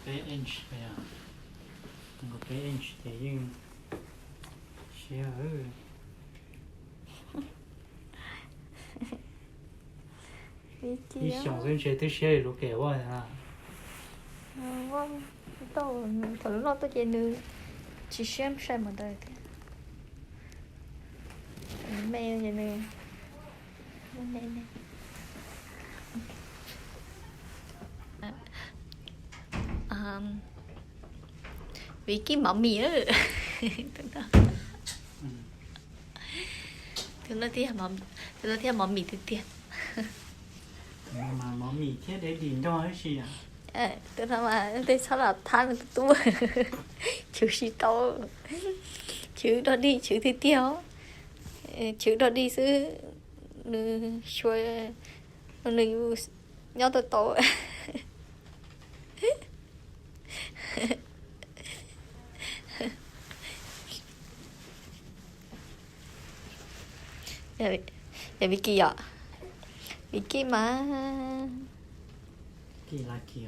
Peb inch, peb inch ces yeej siab. Ib xyoos xwb ntshe twb siab li lub kem ua. Thaum lub loj tuaj ces nws tsis siab sai mus ntawd thiab. Me ces nws me me. Viv Kij mov mim. Tus no thiaj mov mim tiag tiag. Mov mim thiab dev dim nrog ib si. Tus no mas tej txhob lam thab nws tus tub. Chwv tsis tau. Chwv dog dig chwv tiag tiag os. Chwv dog dig xwb, nws xyuas nws yus nyob tau tau. Yog Viv Kij yom? Viv Kij mas Viv Kij los kis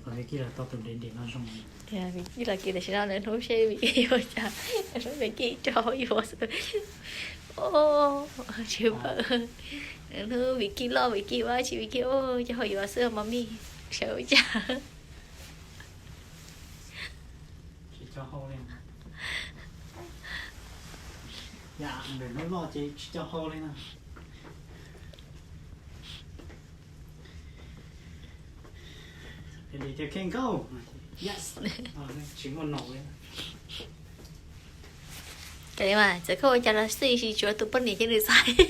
tam sim no nws hnub seb Viv Kij yuav ua cas, hnub Viv Kij tso hauv yuav xwb. Tsis pom, hnub Viv Kij loj Viv Kij ua tsis Viv Kij cov hauj yuav xwb mov mim, sawv ua cas. Tsis coj hauj li. Yam ntawm hnub loj ces tsis coj hauj li na. Ready to kill go. Yes. Tsis muaj naus li. Kawm li mas txawm koj ua cas los xij tsis tsuav tus poj niam cia nws txhais.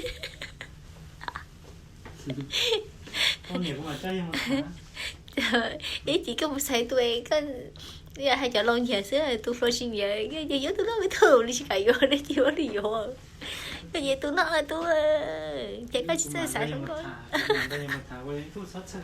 Ib chim koj mus txhais tus es koj hais cov loo nyiam xwb, tus hluas tsis nyiam, yog yuav tus no me tub li tsis kam yuav, cia ua li yuav. Koj nyiam tus no tus, ces koj tsis txawj xav zoo nkauj. Txhob txhawj.